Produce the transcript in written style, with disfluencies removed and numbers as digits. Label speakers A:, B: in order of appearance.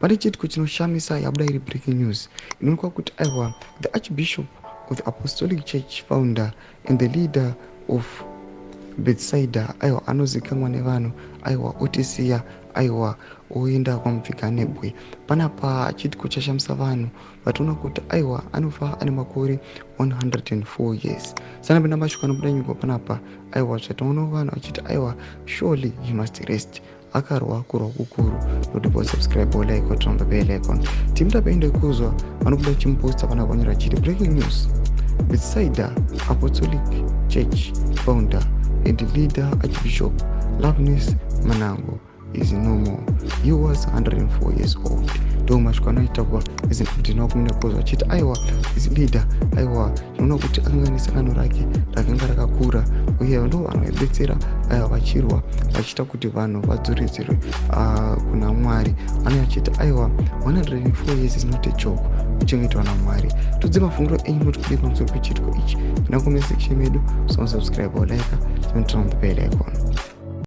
A: Pane chiitiko chinoshamisa yabuda iri breaking news inoonekwa kuti aiwa, the Archbishop of the Apostolic Church, founder and the leader of Bethsaida, aiwa, anozikanwa nevanhu, aiwa, otisiya, aiwa, oenda kwamupfiganebwe. Panapa chiitiko chashamisa vanhu vatoona kuti aiwa, anofa ane makore 104 years. Sanapinda mashoko anobuda nyika panapa, aiwa, zvataona vanhu vachiti aiwa, surely he must rest, akarwa kurwa kukuru. Notipo subscribe, like, turn the bell icon. Timu kuzwa vanobuda chimuposta pana kunyora chiti, "Breaking news: Bethsaida Apostolic Church founder and leader Archbishop Loveness Manango is no more. He was 104 years old." Ndo mashoko anoita kuva ndinokumina kuzwa achiti aiwa, is leader, aiwa, tinoona kuti akanga nesangano rake rakanga rakakura, uye ndo vanhu vaibetsera, aiwa, vachirwa vachiita kuti vanhu vadzoredzerwe kuna Mwari. Anenge achiti aiwa, 104 years is not a joke kuchengetwa naMwari. Tudze mafungiro enyu, noti kudii pamusoro pechiitiko ichi? Tina comment section medu. So subscribe or like, turn on the bell icon.